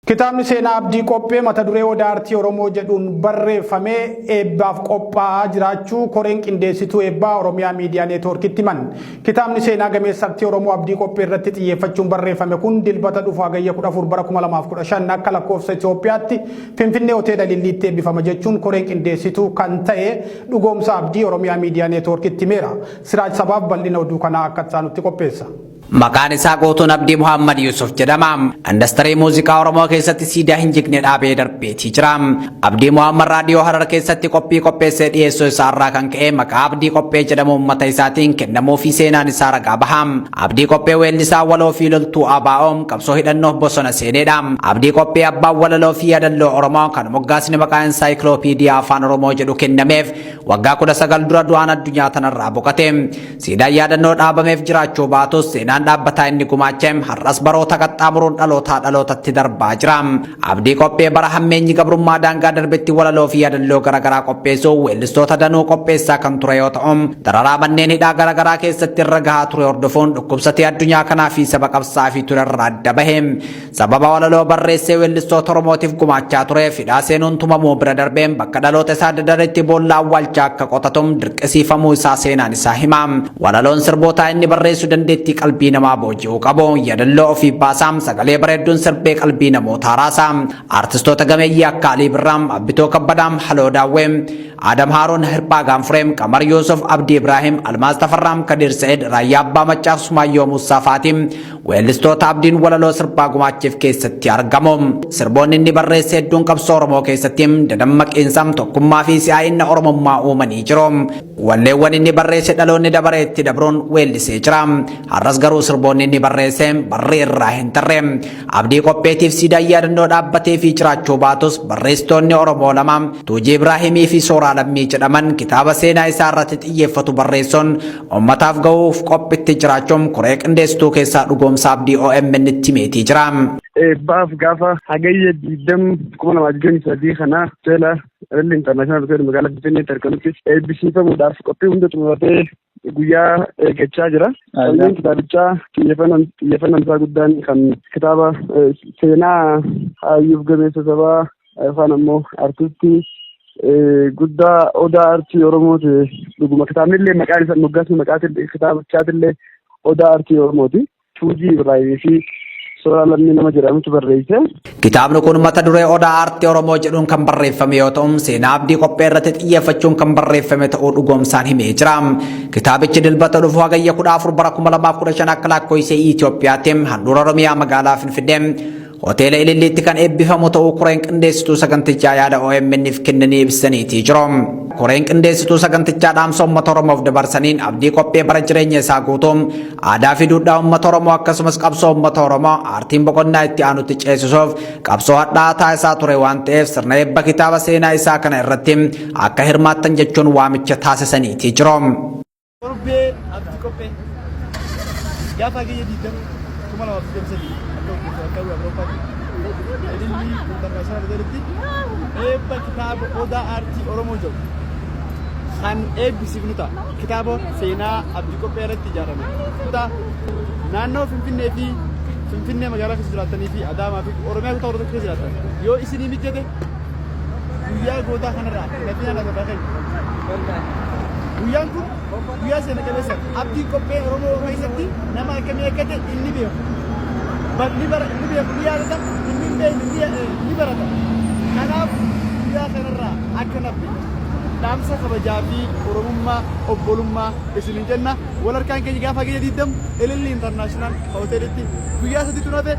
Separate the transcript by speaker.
Speaker 1: Kitaabni seenaa Abdii Qophee mata duree Odaa Artii Oromoo jedhuun barreeffame eebbaaf qophaa'aa jiraachuu koreen qindeessituu eebbaa Oromiyaa Miidiyaa Neetwoorkitti himan. Kitaabni seenaa gameessa artii Oromoo Abdii Qophee irratti xiyyeeffachuun barreeffame kun Dilbata dhufu Hagayya 14 bara 2015 akka lakkoofsa Itoophiyaatti Finfinnee Hoteela Ililliitti eebbifama jechuun koreen qindeessituu kan ta'e Dhugoomsaa Abdii Oromiyaa Miidiyaa Neetwoorkitti himeera. Siraaj Sabaaf bal'ina oduu kanaa akka itti aanutti qopheessa.
Speaker 2: Maqaan isaa guutuun Abdii Muhammad Yusuf jedhama. Indastirii muuziqaa Oromoo keessatti siidaa hin jigne dhaabee darbeetii jira. Abdii Muhammad raadiyoo Harar keessatti qophii qopheessee dhiyeessuu isaa irraa kan ka'e maqaa Abdii Qophee jedhamu uummata isaatiin kennamuu fi seenaan isaa ragaa baha. Abdii Qophee weellisaa waloo fi loltuu ABO qabsoo hidhannoof bosona seenedha. Abdii Qophee abbaan walaloo fi yaadalloo Oromoo kan moggaasni maqaa insaayikloopiidiyaa afaan Oromoo jedhu kennameef waggaa 19 dura du'aan addunyaa tanarraa boqate. Siidaan yaadannoo dhaabameef jiraachuu baatus seenaan dhaabbataa inni gumaache har'as baroota qaxxaamuruun dhalootaa dhalootatti darbaa jira. Abdii Qophee bara hammeenyi gabrummaa daangaa darbetti walaloo fi yaadalloo garaagaraa qopheessuun weellistoota danuu qopheessaa kan ture yoo ta'u, dararaa manneen hidhaa garaagaraa keessatti irra gahaa ture hordofuun dhukkubsatee addunyaa kanaa fi saba qabsaa'aa ture irraa adda bahe. Sababa walaloo barreessee weellistoota Oromootiif gumaachaa tureef hidhaa seenuun tumamuu bira darbeen bakka dhaloota isaa Dadaritti boolla awwaalchaa akka qotatum dirqisiifamuu isaa seenaan isaa hima. Walaloon sirbootaa inni barreessu dandeettii qalbii namaa booji'uu qabu. Yadalloo ofii baasaa sagalee bareedduun sirbee qalbii namootaa raasa. Artistoota gameeyyii akka Alii Birraa, Abbitoo Kabbadaa, Haloo Daawwee, Adam Haaruun, Hirphaa Gaanfuree, Qamar Yuusuf, Abdii Ibraahim, Almaaz Tafarraa, Kadiir Sa'id, Raayyaa Abbaa Maccaa, Sumaayyoo Muusaa fa'aati. Weellistoota Abdiin walaloo sirbaa gumaacheef keessatti argamu. Sirboonni inni barreesse hedduun qabsoo Oromoo keessatti dadammaqiinsa, tokkummaa fi si'aa'inna Oromummaa uumanii jiru. Walleewwan inni barreesse dhaloonni dabaree itti dabruun weellisee jira. Har'as garuu sirboonni inni barreesse barri irraa hin tarre. Abdii Qopheetiif siidaan yaadannoo dhaabbatee fi jiraachuu baatus barreessitoonni Oromoo lama Tuujii Ibraahimii fi Sooraa Lammii jedhaman kitaaba seenaa isaa irratti xiyyeeffatu barreessuun Uummataaf gahuuf qophitti jiraachuun koree qindeessituu keessaa Dhugoomsaa Abdii OMN tti himeetii jira.
Speaker 3: Eebbaaf gaafa Hagayya 20 2023 kana hoteela Elli International Hotel magaalaa Finfinneetti argamutti eebbisiifamuudhaaf qophii hunda xumuratee guyyaa eeggachaa jira. Qabiyyeen kitaabichaa xiyyeeffannaan xiyyeeffannaan isaa guddaan kan kitaaba seenaa hayyuuf gameessa sabaa yookaan ammoo artistii guddaa odaa artii Oromoo ta'e dhuguma kitaabni illee maqaan isaa moggaasni maqaa kitaabichaati illee odaa artii Oromooti. Tuujii Ibraahimii fi Soraa Lammii nama jedhamutu barreesse.
Speaker 2: Kitaabni kun mata duree Odaa Aartii Oromoo jedhuun kan barreeffame yoo ta'u, seenaa Abdii Qophee irratti xiyyeeffachuun kan barreeffame ta'uu dhugoomsaan himee jira. Kitaabichi Dilbata dhufu Hagayya 14 bara 2015 akka lakkoofsa Itoophiyaatti handhuura Oromiyaa magaalaa Finfinnee Hoteela Ililliitti kan eebbifamu ta'uu koreen qindeessituu sagantichaa yaada OMN'f kennanii ibsaniitii jiru. Koreen qindeessituu sagantichaa dhaamsa uummata Oromoof dabarsaniin Abdii Qophee bara jireenya isaa guutuu aadaa fi duudhaa uummata Oromoo akkasumas qabsoo uummata Oromoo aartiin boqonnaa itti aanutti ceesisuuf qabsoo hadhaa'aa taasisaa ture waan ta'eef sirna eebba kitaaba seenaa isaa kana irratti akka hirmaattan jechuun waamicha taasisaniitii jiru.
Speaker 4: Torbee Abdii Qophee gaafa Hagayya 20 2023 akka hojjetu akka Awurooppaatti Ilillii Intarnaashinaal Hoteelitti eebba kitaaba Odaa Aartii Oromoo jedhu kan eebbisiifnu ta'a. Kitaaba seenaa Abdii Qophee irratti ijaarame. Naannoo Finfinnee fi Finfinnee magaalaa keessa jiraattanii fi Adaamaa fi Oromiyaa kutaa Oromoo keessa jiraattan yoo isinii mijate guyyaa gootaa kanarraa hin hafinaa lafa keenya. Guyyaan kun guyyaa seena qabeessa. Abdiin Qophee Oromoo keessatti nama akkamii akka ta'e inni beeku. Ni bara inni beeku ni yaadata, inni hin beekne ni barata. Kanaaf guyyaa kanarraa akka nafne dhaamsa kabajaa fi Oromummaa obbolummaa isinin jenna. Wal harkaan keenya gaafa hagayya 20 Ilillii International Hoteelitti guyyaa sadiitu nafe.